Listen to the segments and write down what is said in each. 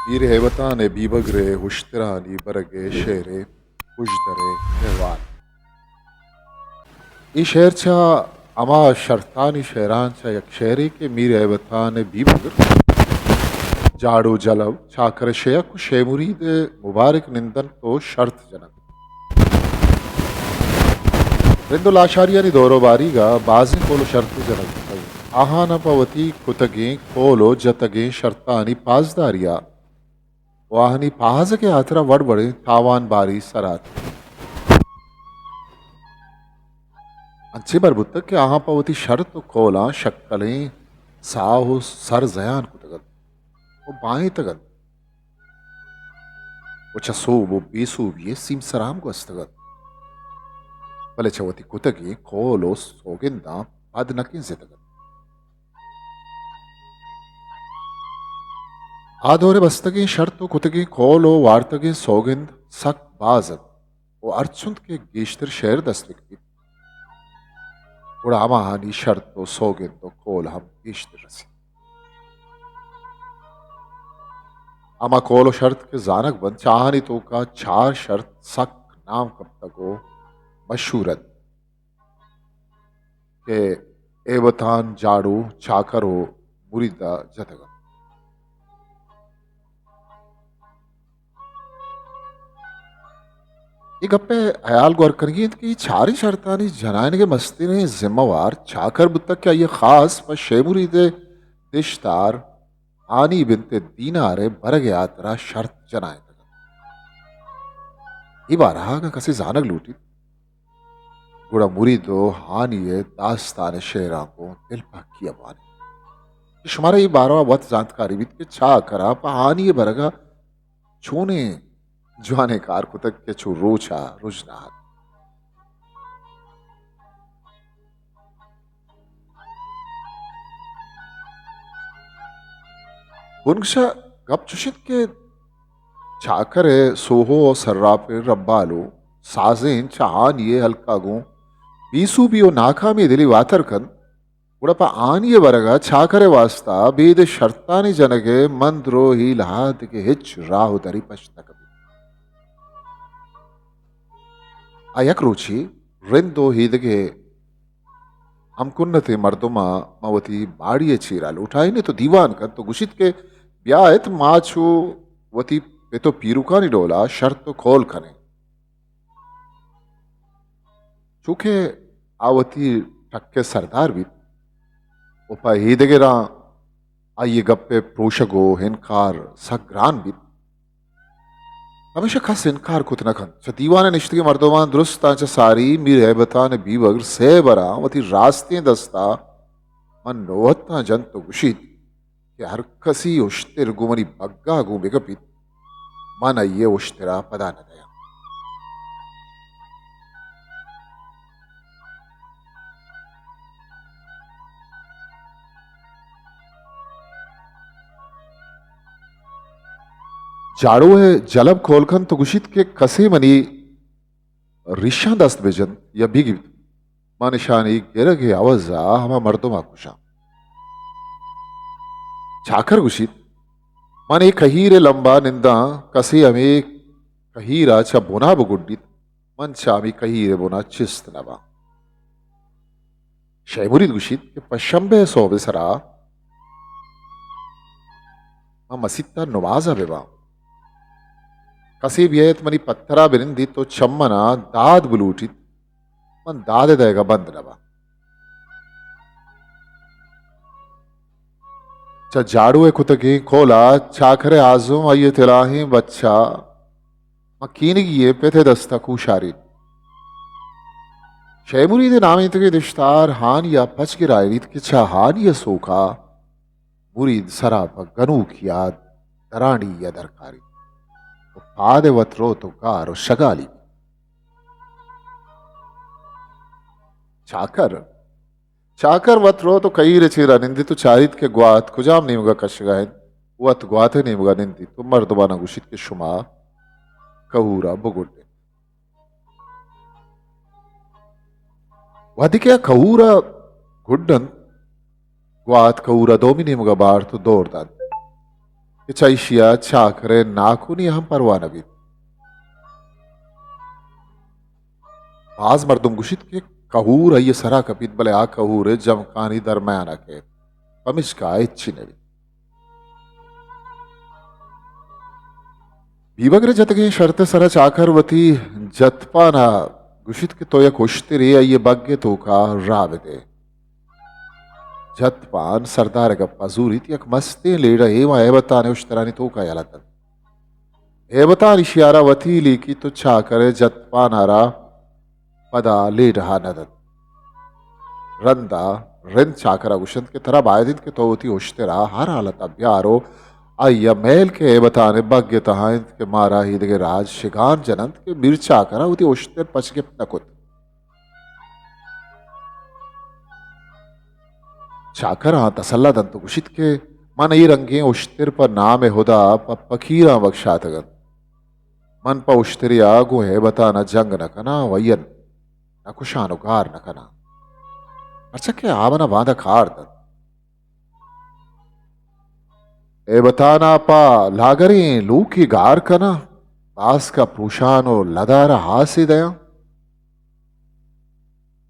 میر ہیبتان ءِ بیبگر ءِ ہشترانی برگ ءِ شعر ءِ ہژدر ءِ احوال۔ اے شعر چہ ہما شرطانی شعران چہ یک شعرے کہ میر ہیبتان ءِ بیبگر جاڑو جلب، چاکر ءِ شیک و شے مرید ءِ مبارک نندنت و شرط جننت۔ رند و لاشاریانی دور و باریگ ءَ بازیں کول و شرطے جنگ بوتگ۔ آہان ءَ پہ وتی کتگیں کول و جتگیں شرطانی پاسداری ءَ و آہانی پہازگ ءِ ہاترا وڑ وڑیں تاوان باری سر ءَ اتکگ۔ انچیں بر بوتگ کہ آہاں پہ وتی شرط و کولاں شکلیں ساہ و سر زیان کتگ انت و بائینتگ انت و چہ سوب و بے سوبی ءَ سیمسر ہم گوستگ انت، بلے چہ وتی کتگیں کول و سوگنداں پد نہ کنزتگ انت۔ آ دور ءَ بستگیں شرط و کتگیں کول و وارتگیں سوگند سک باز انت و ہرچنت کہ گیشتر شعر دست بہ کپیت، گڑا ہماہانی شرط و سوگند و کول ہم گیشتر رسیت۔ ہما کول و شرط کہ زانگ بنت، چہ آہانی توکا چار شرط سک نام کپتگ و مشہور انت کہ ہیبتان، جاڑو، چاکر و مرید ءَ جتگ انت۔ اے گپ ءِ ہیال گور کنگی انت کہ اے چاریں شرطانی جنائینگ ءِ مستریں ذمہ وار چاکر بوتگ کہ آئی ءَ خاص پہ شے مرید ءِ دشتار ہانی بنت دینار ءِ برگ ءِ ہاترا شرط جنائینتگ انت۔ اے بارہ ءَ اگاں کسے زانگ لوٹیت، گڑا مرید و ہانی ءِ داستان ءِ شعراں گوں دلپہکی ءَ بوان انت۔ شمارا اے باروا وت زانتکاری بیت کہ چاکر ءَ پہ ہانی ءِ برگ ءَ چونیں جوانیں کار کتگ کہ چو روچ ءَ رژنا ات۔ بنگش ءَ گپ چش انت کہ چاکر ءِ سوہو و سراپ ءِ رمبال و سازین چہ ہانی ءِ ہلک ءَ گوں بے سوبی و ناکامی ءِ دلی واتر کنت، گڑا پہ ہانی ءِ برگ ءَ چاکر ءِ واستا بید شرطانی جنگ ءِ مند رو ہیل ءَ دگہ ہچ راہ و درے پشت نہ کپیت۔ آ یک روچے رند و ایدگہ ہم کنتیں مردماں ماں وتی ماڑی ءِ چیرا لوٹائینت و دیوان کنت و گوشیت کہ بیا ات، ما چو وتی پت و پیرکانی ڈولا شرط و کول کنیں۔ چوکہ آ وتی ٹک ءِ سردار بیت و پہ ایدگراں آئی ءِ گپ ءِ پروشگ و انکار سک گران بیت، پمیشا کس انکار کت نہ کنت۔ چہ دیوان ءَ نشتگیں مردماں درستاں چہ ساری میر ہیبتان ءِ بیبگر سئے براں وتی راستیں دست ءَ من نوہتاں جنت و گوشیت کہ ہر کسی اشتر گوں منی بگا گوں بکپیت، من آئی ءَ اشترا پدا نہ دیاں۔ جاڑو ءِ جلب کول کنت و گوشیت کہ کسے منی ریشاں دست بہ جنت یا بہ گیپت، من اشانی گرگ ءِ عوض ءَ ہما مردم ءَ کشاں۔ چاکر گوشیت، من اے کہیر ءِ لمب ءَ ننداں، کسے ہمے کہیر ءَ چہ بن ءَ بگڈیت، من چہ ہمے کہیر ءِ بن ءَ چست نہ باں۔ شے مرید گوشیت کہ پشمبے ءِ سہب ءِ سرا من مسیت ءَ نماز ءَ بہ باں، کسے بیایت منی پتر ءَ بنندیت و چہ من ءَ داد بلوٹیت، من داد ءِ دئیگ ءَ بند نہ باں۔ چہ جاڑو ءِ کتگیں کول ءَ چاکر ءِ آزم آئی ءِ تلاہیں بچ ءَ مکینگی ءِ پت ءِ دست ءَ کوشارین۔ شے مرید ءِ نامینتگیں دشتار ہانی ءَ پچ گرائینیت کہ چہ ہانی ءِ سوک ءَ مرید سرا پہ گنوکی ءَ درانڈی ءَ درکاریت و پاد ءَ وت روت و گار و شگالی بیت۔ چاکر چاکر وت روت و کہیر ءِ چیرا نندیت و چاریت کہ گوات کجام نیمگا کشگا انت۔ وت گوات ءِ نیمگا نندیت و مردمانا گوشیت کہ شما کہورا بگڈ انت۔ وہدے کہ آ کہورا گڈ انت، گوات کہورا دومی نیمگا بارت و دور دنت۔ کہ چہ ایشی ءَ چاکر ءِ ناکونی ءَ ہم پرواہ نہ بیت۔ باز مردم گوشیت کہ کہور آئی ءِ سرا کپیت، بلے آ کہور ءِ جمکانی درمیان ءَ کیت، پمیشکا ہچی نہ بیت۔ بیبگر ءِ جتگیں شرط ءِ سرا چاکر وتی جتپان ءَ گوشیت کہ تو یک اشترے آئی ءِ بگ ءِ توکا راہ بدے۔ جتپان سردار ءِ گپ ءَ زوریت، یک مستیں لیڑہ ءَ ایوان ہیبتان ءِ اشترانی توکا یلہ دنت۔ ہیبتان ایشی ءَ را وتی لیکیت و چاکر ءِ جتپان ءَ را پدا لیڑہ ءَ نہ دنت۔ رندا رند چاکر ءَ گوشنت کہ ترا باید انت کہ تو وتی اشتر ءَ ہر حالت ءَ بیار و آئی ءَ مئیل کہ ہیبتان ءِ بگ ءِ تہا انت کہ مارا ایدگہ راج شگان جننت کہ میر چاکر ءَ وتی اشتر پچ گپت نہ کت۔ چاکر آں تسلا دنت و گوشیت کہ من اے رنگیں اشتر پہ نام ہدا پہ پکیراں بکشاتگ انت۔ من پہ اشترے ءَ گوں ہیبتان ءَ جنگ نہ کناں و آئی ءَ نہ کشاں و گار نہ کناں، پرچا کہ آ من ءَ باندا کار دنت۔ ہیبتان ءَ پہ لاگریں لوکے گار کناں، باسک ءَ پروشاں و لدار ءَ ہاسے دیاں۔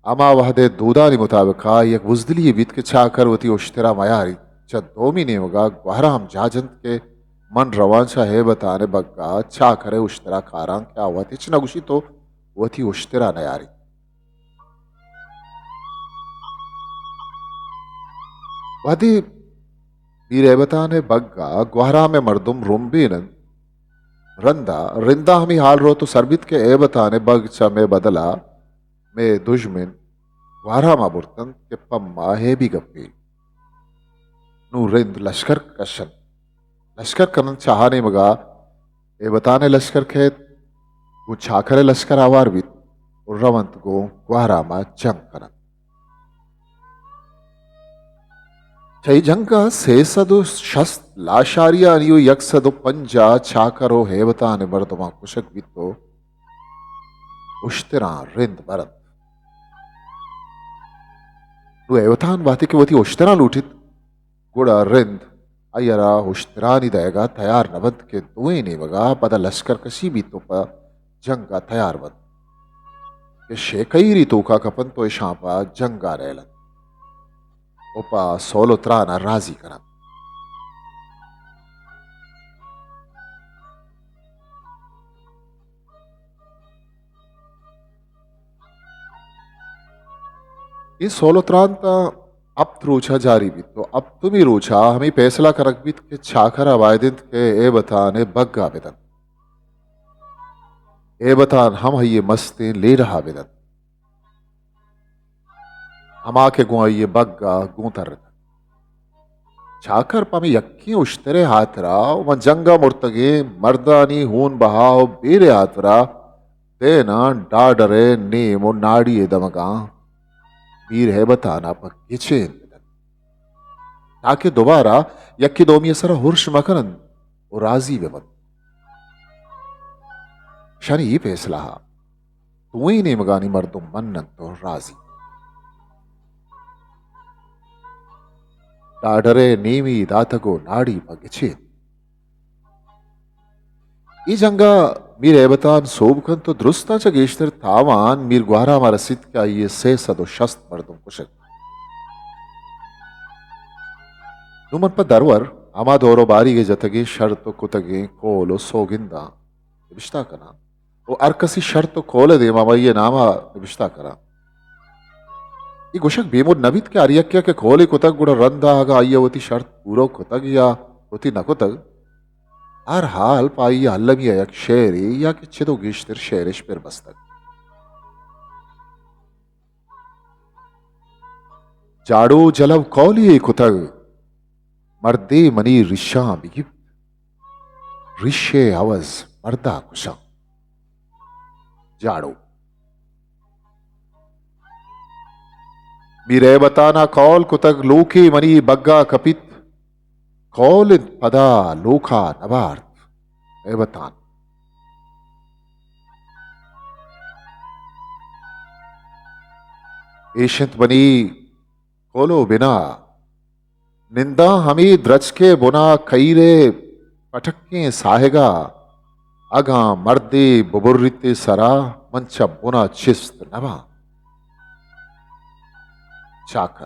ہما وہد ءِ دودانی مطابق ءَ یک بزدلی یے بیت کہ چاکر وتی اشتر ءَ میاریت۔ چہ دومی نیمگ ءَ گوہرام جاہ جنت کہ من رواں چہ ہیبتان ءِ بگ ءَ چاکر ءِ اشتر ءَ کاراں کہ آ وت ہچ نہ گوشیت و وتی اشتر ءَ نیاریت۔ وہدے میر ہیبتان ءِ بگ ءَ گوہرام ءِ مردم رمبین انت، رندا، رندا ہمے حال روت و سر بیت کہ ہیبتان ءِ بگ چہ مئے بدل ءَ مئے دژمن گوہرام ءَ برت انت کہ پہ ما ہیبی گپے۔ نوں رند لشکر کش انت۔ لشکر کن انت، چہ آ نیمگ ءَ ہیبتان ءِ لشکر کئیت، گوں چاکر ءِ لشکر آوار بیت و رونت گوں گوہرام ءَ جنگ کن انت۔ چہ اے جنگ ءَ سئے سد و شست لاشاریانی و یک سد و پنجاہ چاکر و ہیبتان ءِ مردماں کشگ بیت و اشتراں رند بر انت۔ نوں ہیبتان وہدے کہ وتی اشتراں لوٹیت، گڑا رند آئی ءَ را اشترانی دئیگ ءَ تیار نہ بنت کہ دوئیں نیمگ ءَ پدا لشکر کشی بیت و پہ جنگ ءَ تیار بنت کہ شیکئیری توکا کپنت و اشاں پہ جنگ ءَ ریلنت و پہ سول و تران ءَ رازی کننت۔ اے سول و تران تاں ہپت روچ ءَ جاری بیت و ہپتمی روچ ءَ ہمے پیسلہ کنگ بیت کہ چاکر ءَ باید انت کہ ہیبتان ءِ بگ ءَ بدنت۔ ہیبتان ہم آئی ءِ مستیں لیڑہ ءَ بدنت، ہما کہ گوں آئی ءِ بگ ءَ گوں ترتگ۔ چاکر پہ ہمے یکیں اشتر ءِ ہاترا و ماں جنگ ءَ مرتگیں مردانی ہون بہا و بیر ءِ ہاترا دیناں ڈاڈر ءِ نیم و ناڑی ءِ دمگاں میر ہیبتان ءَ پہ گچین بدنت، تاکہ دوبارہ یکے دومی ءِ سرا ہرش مہ کن انت و رازی بہ بنت۔ شانی اے پیسلہ ءَ دوئیں نیمگانی مردم من انت و رازی۔ ڈاڈر ءِ نیمی داتگ و ناڑی پہ گچین۔ اے جنگ ءَ میر ہیبتان سوب کنت و درستاں چہ گیشتر تاوان میر گوہرام ءَ رسیت کہ آئی ءِ سئے سد و شست مردم کشگ۔ نوں من پہ درور ہما دور و باریگ ءَ جتگیں شرط و کتگیں کول و سوگنداں نبشتہ کناں و ہر کسی شرط و کول ءِ دیما آئی ءِ نام ءَ نبشتہ کناں۔ اے گوشگ بے مد نہ بیت کہ ہر یکے ءَ کہ کولے کتگ، گڑا رندا اگاں آئی ءَ وتی شرط پورو کتگ یا وتی نہ کتگ، ہر حال پہ آئی ءَ المی ءَ یک شعرے یا کہ چد و گیشتر شعر اشپر بستگ۔ جاڑو جلو کولے کتگ، مردے منی ریشاں بگیپت، ریشے عوض مردا کشاں۔ جاڑو۔ میر ہیبتان ءَ کول کتگ، لوکے منی بگا کپیت، کول انت پدا لوکا نبارت۔ ہیبتان۔ ایش انت منی کول و بنا، ننداں ہمے درچکے بنا، کئیرے پٹکیں ساہگا، اگاں مردے ببریتے سرا، من چہ بنا چست نباں۔ چاکر۔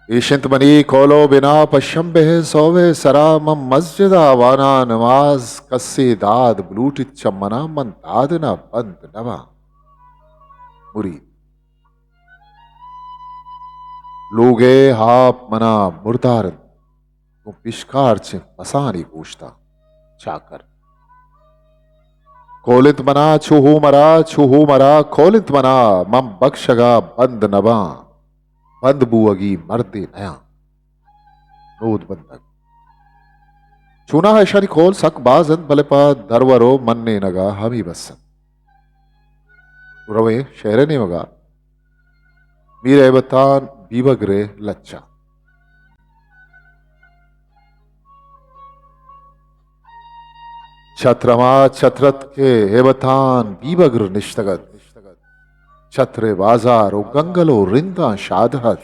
ایش انت منی کول و بنا، پہ شمبے سہبے سرا، من مسجدا واناں نماز، کسے داد بلوٹیت چہ منا، من دادنا بند نباں۔ مرید۔ لوگئے آپ منا مردار انت، گوں پیشکارچیں پسانی گوشتاں۔ چاکر۔ کول انت منا، چو ہو مرا، چو ہو مرا، کول انت منا، من بکشگا بند نباں، بند بوہگی مردے نیاں۔ نود بندگ۔ چوناہا اشانی کول سک باز انت، بلے پہ درور و منینگا ہمے بس انت۔ رویں شعرئے نیمگا۔ میر ہیبتان بیبگرئے لچہ۔ چتر ہما چتر ات کہ ہیبتان بیبگر نشتگ ات۔ چترئے بازار و گنگل و رنداں شادہ ات۔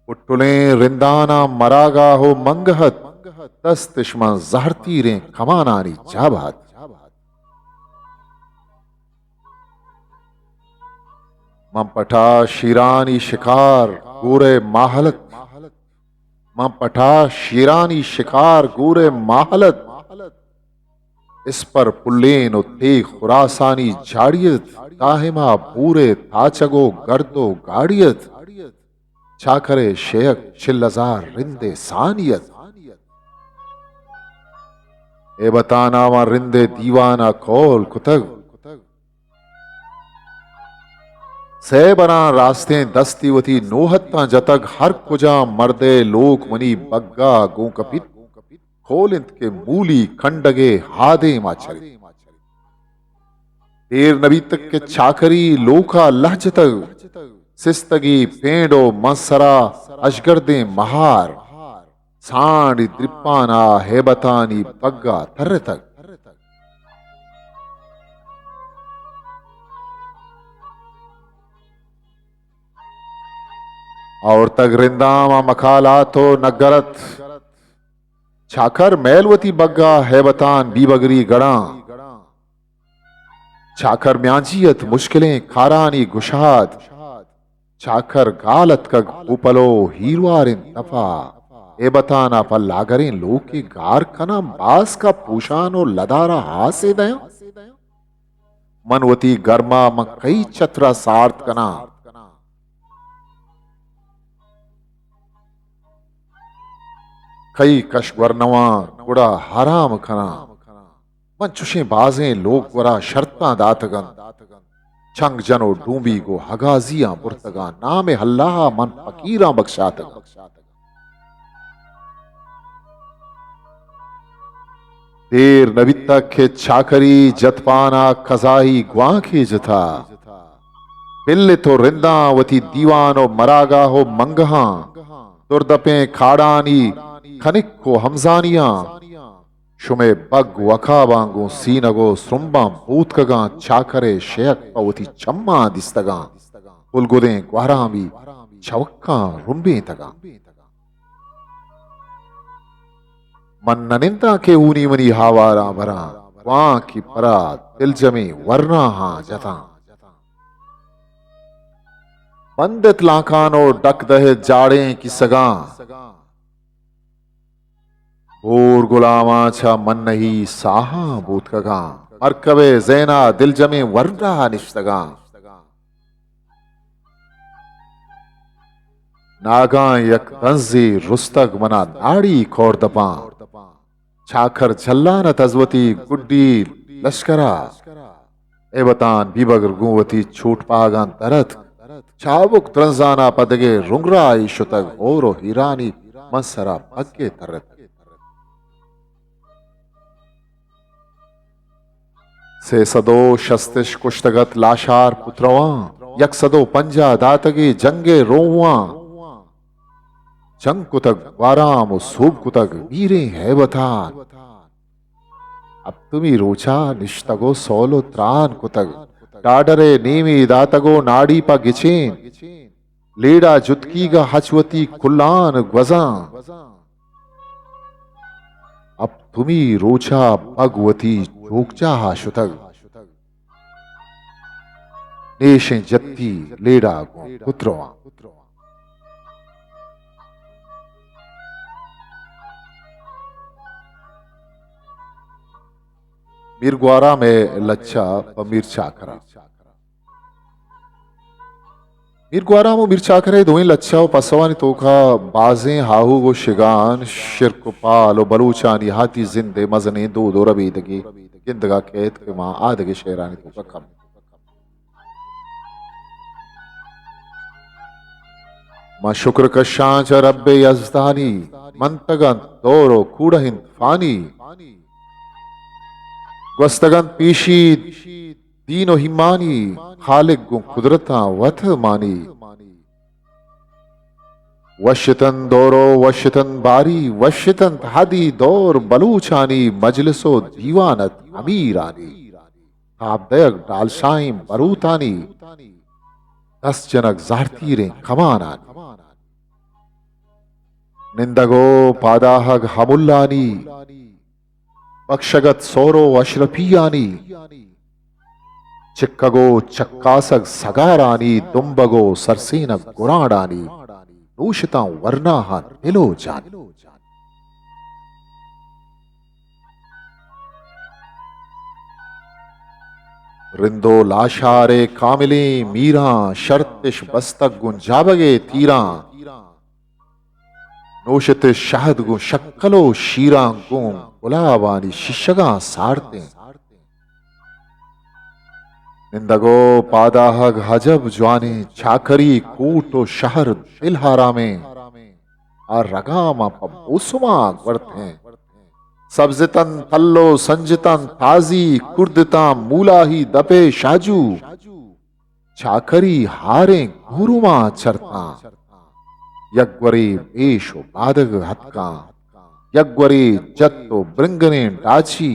پٹلیں رنداناں مراگاہ و منگہ ات، دست اش ماں زہر تیریں کمانانی جابہ ات۔ من پٹا شیرانی شکار گورئے ماہل ات، من پٹا شیرانی شکار گورئے ماہل ات۔ اسپر پلین و تیغ خراسانی جاڑی ات، دائما بورئے تاچگ و گرد و گاڑی ات۔ چاکرئے شیہک چل ہزار رندئے سانی ات۔ ہیبتانا ماں رندئے دیوانا کول کتگ۔ سئے براں راستیں دستی وتی نوہتاں جتگ، ہر کجام مردئے لوک منی بگا گوں کپیت۔ کول انت کہ مولی کنڈگے ہادے ما چریت۔ دیر نبیتگ کہ چاکری لوکا لہجتگ، سستگی پینڈ و منسرا اشگردیں مہار، سانڈ دریپانا ہیبتانی بگا ترتگ۔ آورتگ رنداں ما مکالات و نگرت۔ چاکر میل وتی بگا ہیبتان بیبگری گڑاں۔ چاکر میانجی ات مشکلیں کارانی گشاد۔ چاکر گال اتکگ کوپلو ہیرواریں دپا۔ ہیبتانا پہ لاگریں لوکے گار کناں، باسکا پوشان و لدارا ہاسے دیاں۔ من وتی گرما من کئی چترا سارت کناں؟ کئی کش گورنواں گڑا حرام کناں؟ من چشیں بازیں لوگ گورا شرطاں داتگ انت۔ چنگ جن و ڈومبیگ و ہگازیاں برتگاں، نام اللہ ء من فقیراں بکشاتگ انت۔ دیر نہ بیتگ کہ چاکری جتپان ء قضائی گوانکے جتا۔ بلت و رنداں وتی دیوان و مراگاہ و منگہاں، دردپیں کاڑانی کنک و ہمزانیاں، شمئے بگ وکاباں گوں سینگ و سرمباں بوتکگاں، چاکرئے شیہک پہ وتی چماں دیستگاں، گلگدیں گوہرامی چوکاں رمبینتگاں۔ من نہ ننداں کہ ہونی منی ہاواراں براں، گوانکی پرا دلجمیں ورناہاں جتاں۔ بندت لانکان و ڈک دہت جاڑیں کیسگاں۔ بور گلاماں چہ منہی ساہاں بوتکگاں، مرکبئے زینا دلجمیں ورناہ نشتگاں۔ ناگاں یک دنزے رستگ منا ناڑی کوردپاں۔ چاکر جھلان ات از وتی گڈی لشکرا۔ ایوتان بیبگر گوں وتی چوٹ پاگاں در اتک۔ چابک درنزانا پہ دگہ رنگراہی شتگ، ہور و ہیرانی من سرا پگے ترتگ۔ سئے سد و شست اش کشتگ ات لاشار پترواں، یک سد و پنجاہ داتگی جنگئے روواں۔ جنگ کتگ گوارام و سوب کتگ میریں ہیبتان۔ ہپتمی روچا نشتگ و سول و تران کتگ۔ ڈاڈرئے نیمی داتگ و ناڑی پہ گچین۔ لیڑا جتکیگا ہچ وتی کلان گوزاں۔ ہپتمی روچا بگ وتی چوکجاہا شتگ۔ نیشیں جتی لیڑا گوں کترواں۔ میر گوارام ء لچہ پہ میر چاکرا۔ میر گوارام و میر چاکر ء دوئیں لچہ و پسوانی توکا بازیں آہوگ و شگان، شرک و پال و بلوچانی ہاتی زند ء مزنیں دود و ربیدگے گندگا کیت کہ ما آدگہ شعرانی توکا کم۔ ما شکر کشاں چہ رب یزدانی، منتگ انت دور و کوڑہ انت فانی۔ گوستگ انت پیشی دین و ایمانی، خالق گوں قدرتاں وت مانی۔ وشتن دور و وشتن باری، وشتن حدی دور بلوچانی، مجلس و دیوان ات امیرانی۔ تاب دئیگ ڈالشاہیں بروتانی، دست جنگ زہرتیریں کمانانی۔ نندگ و پاداہگ ہملانی، بکشگ ات سور و اشرپیانی۔ چکگ و چکاسگ سگارانی، دمبگ و سرسینگ گرانڈانی، نوشتاں ورناہاں دل و جانی۔ رند و لاشار ء کاملیں میراں، شرتش بستگ گوں جابگ ء تیراں۔ نوشت شہد گوں شکل و شیراں، گوں گلابانی شیشگاں سارتیں۔ نندگ و پاداہگ عجب جوانیں، چاکری کوٹ و شہر دل آرامیں۔ آ رگاماں پہ موسماں گورتیں۔ سبزتن تل و سنجتن تازی، کردتاں مولاہی دپے شاجو۔ چاکری ہاریں گوروماں چرتاں، یک گورے بیش و بادگ ہتکاں، یک گورے جت و برنگنیں ڈاچی،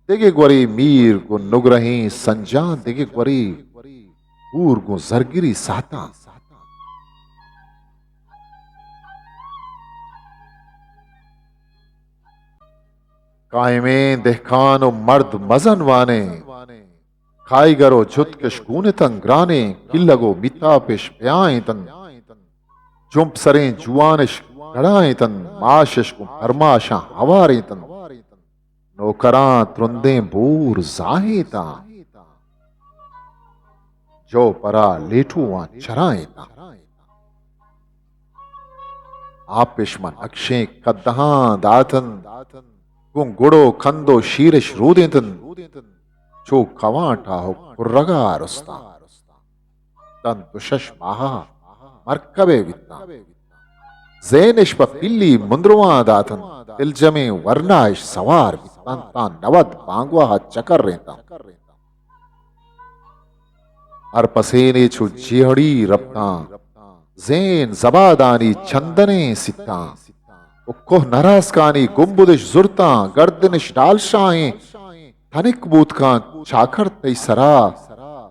دگہ گورے میر گوں نگرہیں سنجاں، دگہ گورے ہور گوں زرگری ساتاں۔ قائمیں دہکان و مرد مزن وانیں، کائیگر و جتکش گونتن گرانیں، کلگ و میتاپش بیائینتن، جمپ سریں جوانش گڑائینتن، ماشش گوں پرماشاں ہوارینتن۔ نوکراں ترندیں بور زاہینتاں، جو پرا لیٹواں چرائینتاں۔ آپش ماں نقشیں کدہاں داتن، گوں گڑ و کند و شیرش رودینتن۔ چو کوانٹا و کرگا رستاں۔ تن دو شش ماہا مرکبے بیتاں۔ زینش پہ پلی مندرواں داتن، دلجمیں ورناش سوار بیتاں، تاں نود بانگواہ چکرینتاں۔ ہر پسینے چو جیہڑی رپتاں، زین زبادانی چندنیں سیتاں، و کوہ نراسکانی گنبدش زرتاں، گردنش ڈالشاہیں تنک بوتکاں۔ چاکر تئی سرا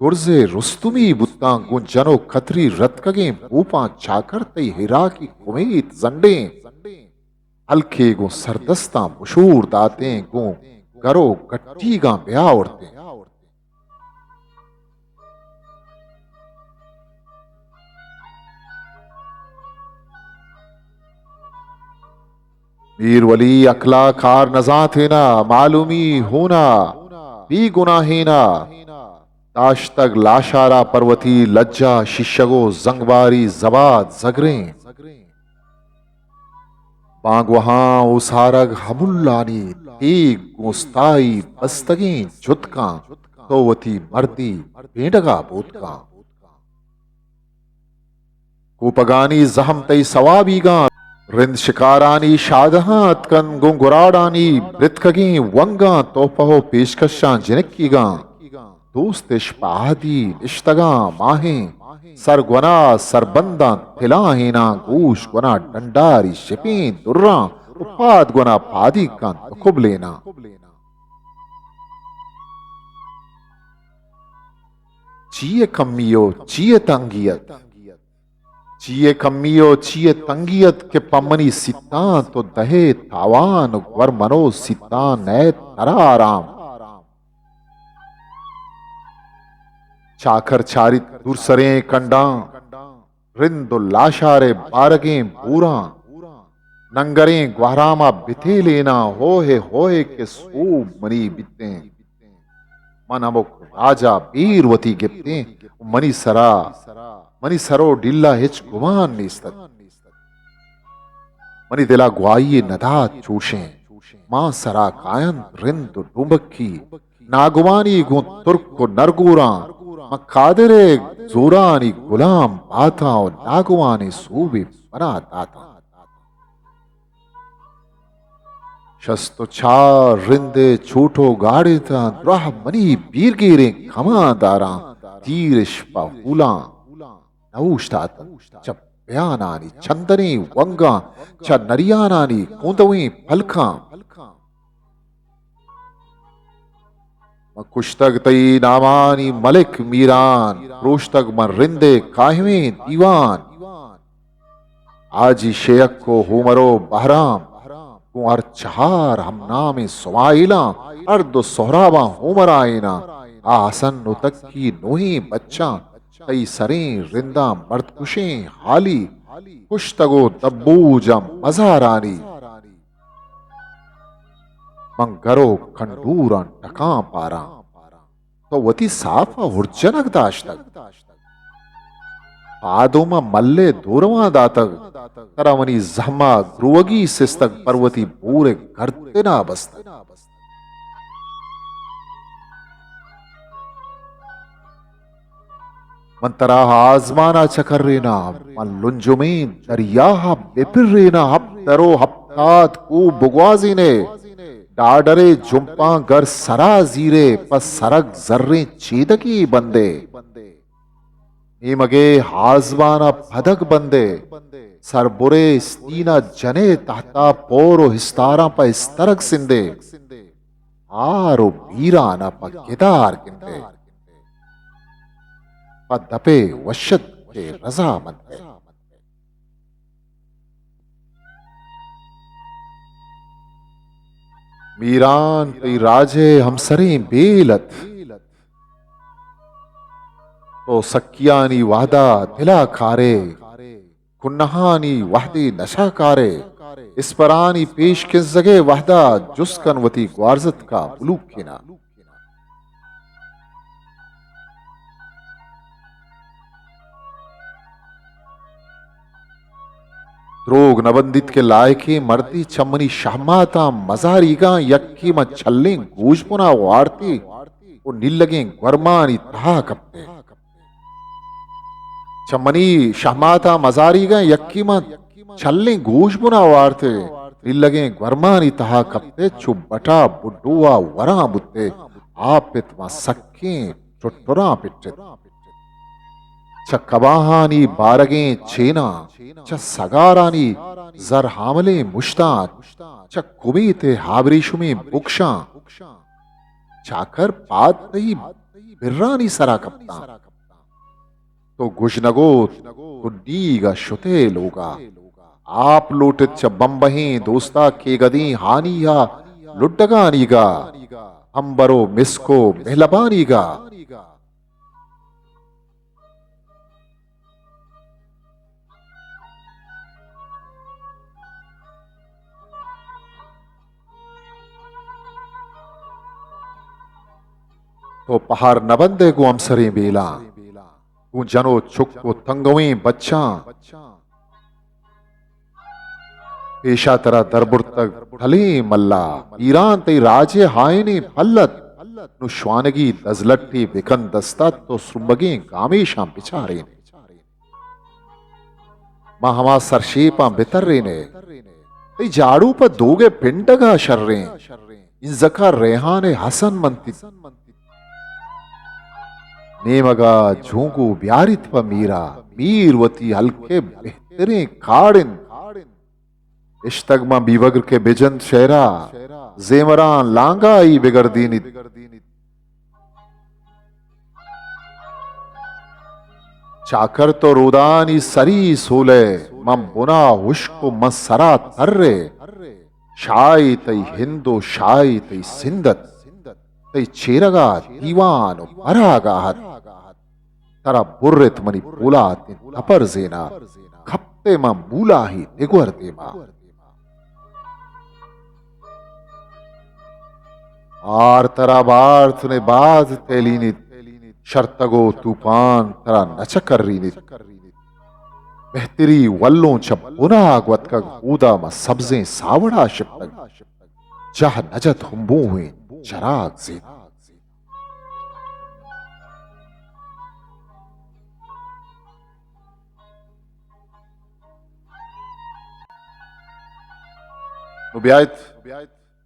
گرزے رستمی بوتاں، گوں جن و کتری رتکگیں بوپاں۔ چاکر تئی ہیراکی کمیت زنڈیں، ہلکے گوں سردستاں بشور داتیں، گوں گر و گٹیگاں بیاورتیں۔ میر ولی عقلا کار نزانتینا، معلومی ہونا، بی گناہینا۔ داشتگ لاشارا پر وتی لجا، شیشگ و زنگباری زباد زگریں۔ بانگوہاں اوسارگ ہملانی، تیگ گوں استائی بستگیں جتکاں، تو وتی مردی بینڈگا بوتکاں۔ کوپگانی زہم تئی سوابیگاں، رند شکارانی شادہاں اتکن، گوں گراڑانی برتکگیں ونگاں، تحفہ و پیشکشاں جنکیگاں۔ دوستش پہ عہدی نشتگاں ماہیں، سرگونا سربنداں تلاہیناں، گوش گونا ڈنڈاری شپیں دراں، و پاد گونا پادی کنت و کبلیناں۔ چیئے کمی و چیئے تنگی ات؟ چیئے کمی و چیئے تنگی ات کہ پہ منی سیتاں تو دہے تاوان، گور منو سیتاں نئے ترا آرام۔ چاکر چاریت دور سریں کنڈاں، رند و لاشارے بارگیں بوراں، ننگریں گوہرام ء بتیلیناں، ہوہے ہوہے کہ سوب منی بیتیں۔ من ہمک راج ء بیر وتی گپتیں و منی سرا، منی سر و ڈیل ء ہچ گمان نیست ات۔ منی دل ء گواہی ندات چوشیں، مان سرا کاینت رند و ڈومبکی، ناگمانی گوں ترک و نرگوراں، من قادر ء زورانی گلام باتاں و ناگوانیں سوبے منا داتاں۔ شست و چار رند ء چوٹو گاڑینتاں، دراہ منی بیرگیریں کمانداراں، تیرش پہ ہولاں نہ اوشتاتنت۔ چہ بیانانی چندنیں ونگاں، چہ نریانانی کوندویں پلکاں۔ من کشتگ تئی نامانی ملک میران، پروشتگ من رند ء کاہویں دیوان۔ حاجی شیک و ہومر و بہرام، گوں ہر چہار ہم نامیں سمائیلاں، ہر دو سہراباں ہومرائیناں، آ حسن نوتکی نوہیں بچاں، تئی سریں رنداں مردکشیں حالی، کشتگ و دبوجاں مزارانی۔ من گر و کنڈوراں ٹکاں پاراں، تو وتی ساپ ء ہرجنگ داشتگ۔ پادوم ء ملے دورواں داتگ، ترا منی زہم ء گروگی سستگ پر وتی بور ء گردن ء بستگ۔ من ترا آزمان ء چکریناں، من لنجمیں دریا ء بہ پریناں، ہپت در و ہپتاد کوہ بگوازینے، ڈاڈرے جمپاں گر سرا زیرے، پہ سرگ زریں چیدگی بندے۔ نیمگے آزمان ء پدگ بندے، سربرے استین ء جنے تحت ء پور و استاراں پہ استرگ سندے۔ ہار و بیران ء پہ گدار گندے، پہ دپے وشت کے رضا مندے۔ میران تئی راج ء ہمسریں بیل ات، تو سکیانی وہدا دلا کارے، کنہانی وہدی نشہ کارے، اسپرانی پیش کنزگے وہدا جست کن وتی گوارزتکا ملوکینا۔ دروگ نہ بندیت کہ لائکیں مردے چہ منی شہماتاں مزاریگاں یکے من چلیں گوشبنا وارتی و نیلگیں گورمانی تہا کپتے۔ چہ منی شہماتاں مزاریگاں یکے من چلیں گوشبنا وارتے، نیلگیں گورمانی تہا کپتے، چو بٹا بڈو ء وراں بوتے، آ پت من سکیں ٹٹراں پٹت۔ چہ کباہانی بارگیں چیناں، چہ سگارانی زر ہاملیں مشتاں، چہ کمیت ء ہابریشمیں بکشاں، چاکر پاد تئی برانی سرا کپتاں۔ تو گژنگ ء کنیگ ء شت ئے لوگ ء۔ آپ لوٹ ات چہ بمبہیں دوست ء کیگدیں ہانی ء لڈگانیگ ء، امبر و مسک و مہلبانیگ ء۔ تو پہر نہ بندئے گوں ہمسریں بیلاں، گوں جن و چک و تنگویں بچاں۔ پیشا ترا دربرتگ ٹلیں ملا، پیران تئی راجے ہائنیں پلت۔ نوں شوانگی دزلٹے بکن دستا، تو سرمگیں گامیشاں بچارین۔ ما ہما سرشیپاں بترین ء تئی جاڑو پہ دوگ ء پنڈگ ء شریں۔ انزکا ریحان ء حسن منتیت۔ نیمگ ء جونگو بیاریت پہ میرا۔ میر وتی ہلک ء بہتریں کاڑ انت۔ اشتگ من بیبگر کہ بجنت شہرا، زیمراں لانگائی بگردینیت۔ چاکر تو رودانی سری سولئے، من بنا ہشک و من سرا ترے۔ شاہی تئی ہند و شاہی تئی سندت، تئی چیرگا دیوان و براگاہت۔ ترا برت منی پولاتیں تپر زینا، کپتے من مولاہی نگور دیما۔ آر ترا بارت نے باز تیلینیت، شرتگ و توپان ترا نچکرینیت۔ بہتری ولوں چہ بنا گوتکگ، اودا ما سبزیں ساوڑا شپتگ۔ جہ نجت ہمبوہیں چراگ زیت۔ نو بیایت،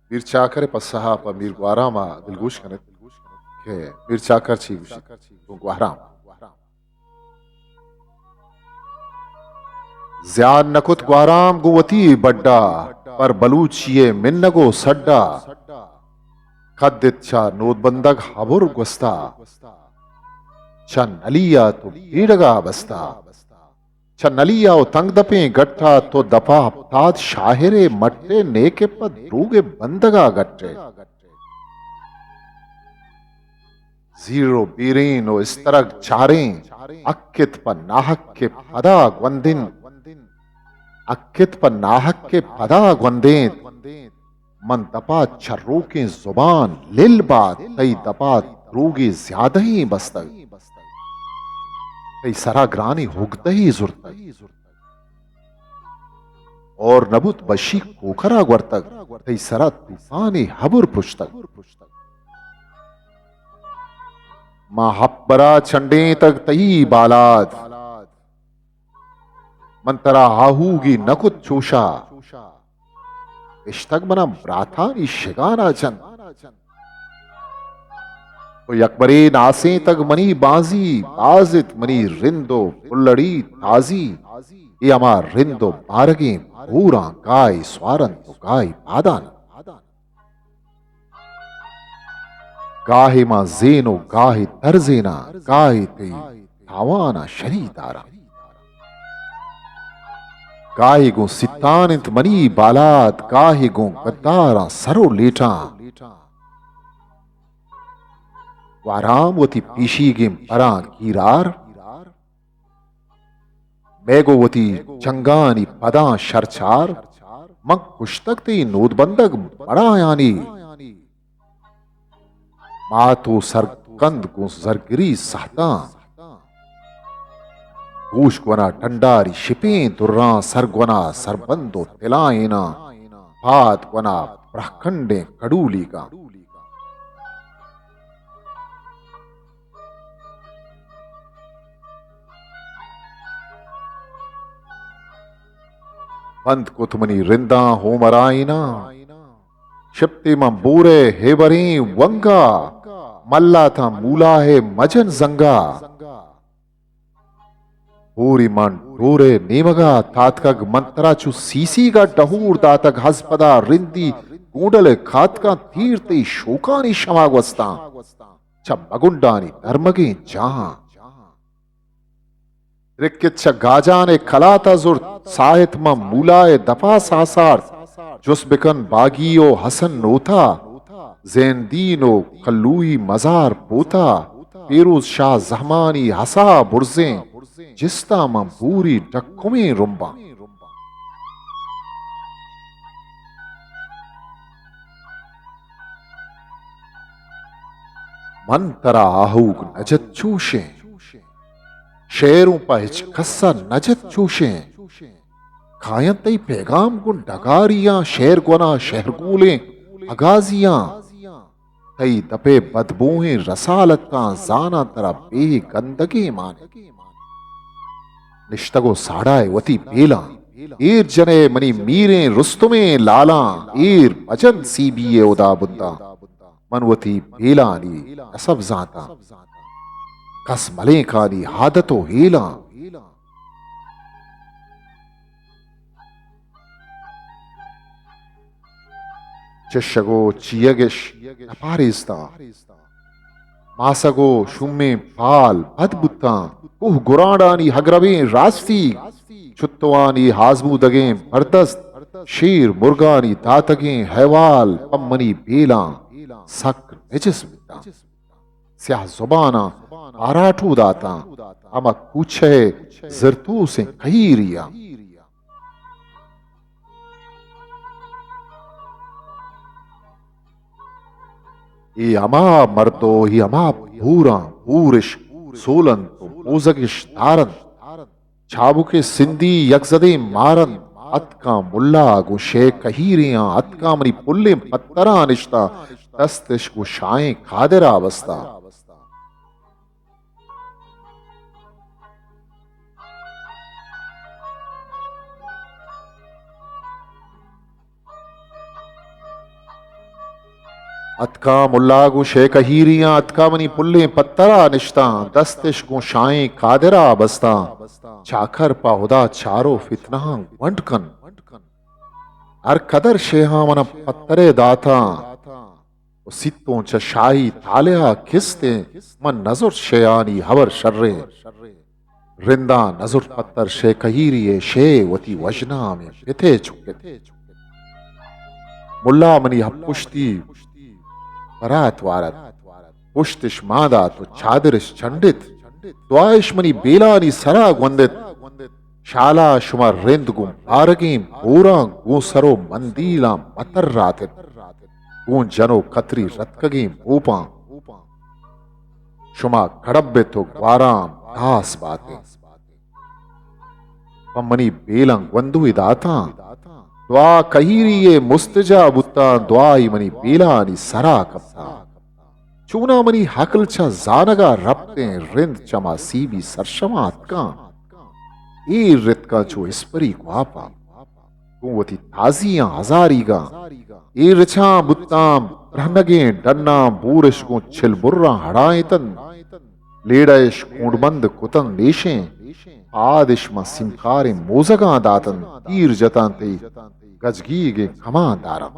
میر چاکر ءِ پسہ ءَ پہ میر گوہرام ءَ دلگوش کن ات کہ میر چاکر چی گوشیت گوں گوہرام۔ زیان نہ کت گوہرام گوں وتی بڈا، پر بلوچی ءِ منگ و سڈا۔ کد ات چہ نودبندگ ہبر گوستا، چہ نلی ءَ تو بیڑگا بستا۔ چہ نلی ءَ و تنگ دپیں گٹ ءَ تو دپا ہپتاد شاعر ءِ مٹ ءَ، نیکہ پہ دروگ ءِ بندگ ءَ گٹ ءَ۔ زیر و بیرین و استرگ چاریں، اکت پہ ناحق ءِ پدا گوندین، اکت پہ ناحق ءِ پدا گوندین۔ من دپا چروکیں زبان لل بات، تئی دپا دروگے زیادہیں بستگ، تئی سرا گرانیں ہگدہے زرتگ۔ اور نبوت بشی کوکرا گورتگ، تئی سرا توپانے ہبر پرشتگ۔ ما ہپت برا چنڈینتگ تئی بالاد۔ من ترا آہوگی نہ کت چوشا، اشتگ منا براتانی شگانا چنت۔ تو یکبرے ناسینتگ منی بانزی، بازت منی رند و پلڑی تازی۔ اے ہما رند و بارگیں بوراں گاہے سوارنت و گاہے پادان۔ گاہے ما زین و گاہے تر زیناں، گاہے تئی تاواناں شری داراں۔ گاہے گوں سیتان انت منی بالاد، گاہے گوں گداراں سر و لیٹاں۔ گوہرام وتی پیشیگیں براں گیرار، مئے گوں وتی چنگانی پداں شرچار، من کشتگ تئی نودبندگ مڑایانی۔ مات و سرکند گوں زرگری سہتاں، گوش گونا ڈنڈاری شپیں دراں، سر گونا سربند و تلائیناں، پاد گونا برہکنڈیں کڈولیگاں۔ بند کت منی رنداں ہومرائیناں، شپتے من بورئے ہیبریں ونگا، ملاتاں مولاہے مجن زنگا۔ ہوری من ڈورئے نیمگا تاتکگ، من ترا چو سیسیگا ڈہور داتگ، ہزپدا رندی گونڈل کاتکاں، تیر تئی شوکانی شما گوستاں، چہ مگنڈانی درمگیں جاہاں۔ رکت چہ گاجان ء کلات ء زرت، ساہت ماں مولا ء دپا ساسارت۔ جست بکن باگی و حسن نوتا، زین دین و کلوئی مزار پوتا، پیروز شاہ زہمانی ہسا برزیں، جستا ماں بوری ڈکمیں رمباں۔ من ترا آہوگ نہ جت چوشیں، شعروں پہ ہچ کس ء نہ جت چوشیں۔ کاینت تئی پیغام گوں ڈگاریاں، شعر گونا شہرگولیں اگازیاں۔ تئی دپے بدبوہیں رسالتاں، زاناں ترا بے گندگیں مانے۔ نشتگ و ساڑائے وتی بیلاں، ایر جنئے منی میریں رستمیں لالاں، ایر مجن سی بی ء ہدا بنداں۔ من وتی بیلانی نسب زانتاں، کس ملینکانی عادت و ہیلاں۔ چشگ و چیگش نپاریستاں، ماسگ و شومیں پال پد بوتاں، کوہ گرانڈانی ہگربیں راستی، چتوانی آزمودگیں بردست، شیر مرگانی داتگیں حیوال پہ منی بیلاں سک نجس بوتاں۔ سیاہ زباناں آراٹو داتاں، ہما کوچہ ءِ زرتوسیں کہیریاں۔ اے ہما مرد و اے ہما پوراں، پورش سولنت و موزگش دارنت۔ چابکے سندھی یک زدیں مارنت، اتکاں ملا گوں شے کہیریاں، اتکاں منی پلیں پتراں نشتاں، دستش گوں شاہیں قادرا بستاں۔ اتکاں ملا گوں شے کہیریاں، اتکاں منی پلیں پترا نشتاں، دستش گوں شاہیں قادرا بستاں۔ چاکر پہ ہدا چارو فتنہاں گونڈ کن۔ ہر قدر شیہاں منا پترے داتاں۔ و سیتوں چہ شاہی تالہا کستیں، من نزرت شیانی ہبر شریں۔ رنداں نزرت پتر شے کہیری ءِ شے وتی وژنامیں پتے چکت۔ ملا منی ہپ پشتی برات وارت، پشتش مان دات و چادرش چنڈت، دعایش منی بیلانی سرا گوندت۔ شالا شما رند گوں بارگیں بوراں گوں سر و مندیلاں متر راتت، گوں جن و کتری رتکگیں بوپاں شما کڑبت و گواراں داس باتیں۔ پہ منی بیلاں گوندوی داتاں، دعا کہیری ءِ مستجا بوتاں، دعائی منی بیلانی سرا کپتاں۔ چوناں منی ہکل چہ زانگا رپتیں، رند چما سیبی سرشماں اتکاں۔ ایر رتکاں چو اسپری گواپاں، گوں وتی تازیاں ہزاریگاں۔ ایر رچاں بوتاں برہنگیں ڈناں، بورش گوں چل براں ہڑائینتنت۔ لیڑہ اش کونڈ بند کتنت نیشیں، پاد اش ماں سیمکاریں موزگاں داتنت، تیر جتاں تئی گجگیگیں کماں داراں۔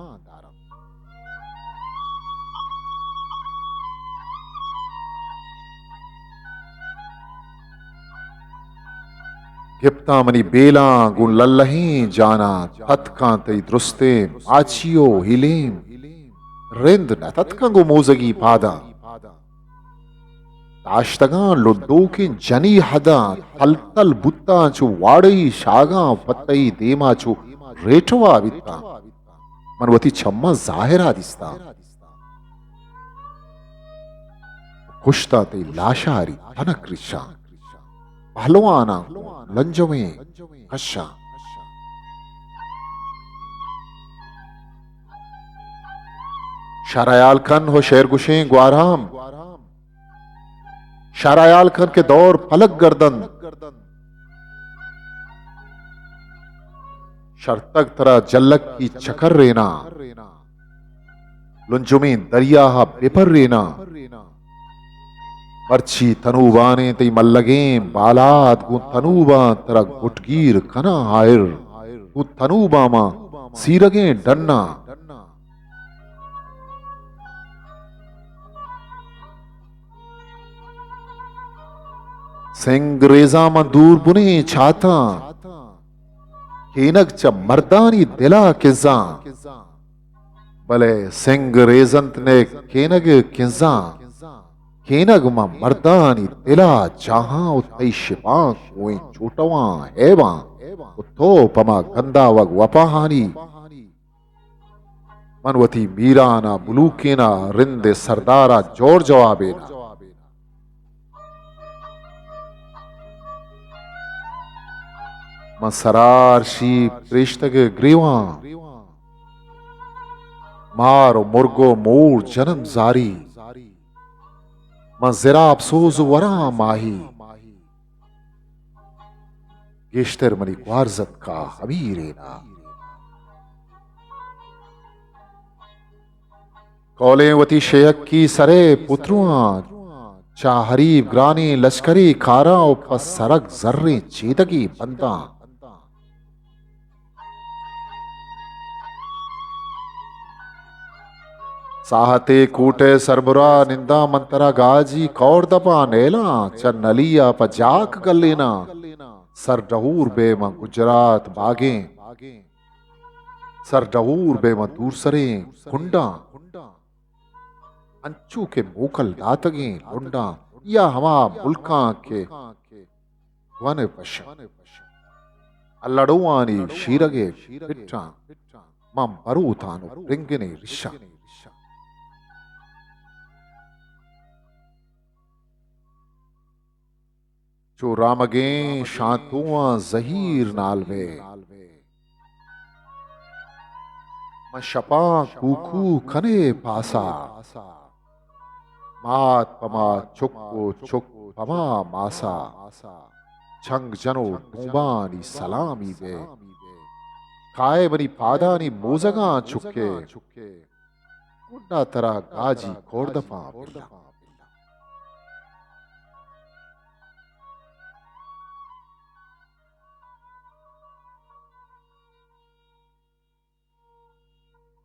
گپتاں منی بیلاں گوں للہیں جاناں، تتکاں تئی درستیں ماچی و ہیلیم۔ رند نہ تتکاں گوں موزگی پاداں۔ داشتگاں لڈوکیں جنی ہداں، تل تل بوتاں چو واڑئی شاگاں، پہ تئی دیما چو ریٹوا بیتاں۔ من وتی چماں ظاہرا دیستاں۔ کشتاں تئی لاشاری تنک ریشاں، پہلواناں لنجویں کشاں۔ شر حیال کن ہو شعر گشیں گوارام، شر حیال کن کہ دور پلک گردنت۔ شرتگ ترا جلکی چکریناں، لنجمیں دریاہا بپریناں۔ مرچی تنوبانیں تئی ملگیں بالاد، گوں تنوباں ترا گٹگیر کناں آہر، گوں تنوباں ماں سیرگیں ڈناں۔ سنگ ریزاں من دور بنیں چاتاں، کینگ چہ مردانی دلا کزاں۔ بلے سنگ ریزنت نے کینگ کنزاں، کینگ من مردانی دلا چاہاں و تئی شپانک گوئیں چوٹواں ہیباں و تو پما گنداوگ وپاہانی۔ من وتی میرانا بلوکینا، رند سردارا جور جوابینا۔ من سرار شیپ پریشتگ گریواں، مار و مرگ و مور جنم زاری۔ من زراب سوز و وراں ماہی۔ گیشتر منی گوارزتکا ہمیرینا۔ کولیں وتی شیہکی سرے پترواں، چہ حریب گرانیں لشکری کاراں و پہ سرگ زریں چیدگی بنداں۔ ساہتے کوٹ ءِ سربرا ننداں، من ترا گاجی کور دپاں نیلاں، چہ نلی ءَ پہ جاک گلیناں۔ سر ڈہور بے من گجرات باگیں، سر ڈہور بے من دورسریں کنڈاں، انچو کہ موکل داتگیں لنڈاں، یا ہما ملکاں کہ گون ءِ پشاں، الڑوانی شیرگ ءِ پٹاں، من بروتان ءُ رنگنیں رشاں۔ چو رامگیں شانتواں زہیر نالبے، من شپاں کوکو کنے پاسا۔ مات پہ مات، چک ءُ چک پہ ما ماسا۔ چنگ جن ءُ ڈومبانی سلامی بے، کائے منی پادانی موزگاں چکے۔ گڈا ترا گاجی کوردپاں بلاں۔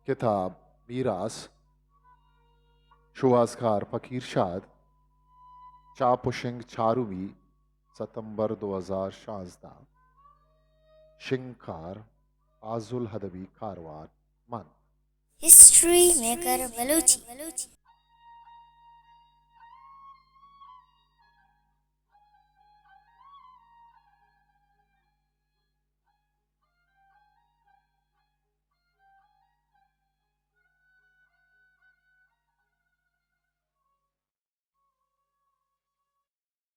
کتاب میراث، شوہازکار فقیر شاد، چاپ ءُ شنگ چارمی ستمبر دو ہزار شانزدہ۔ شنگکار فاضل ادبی کاروان مند۔ ہسٹری میکر بلوچی۔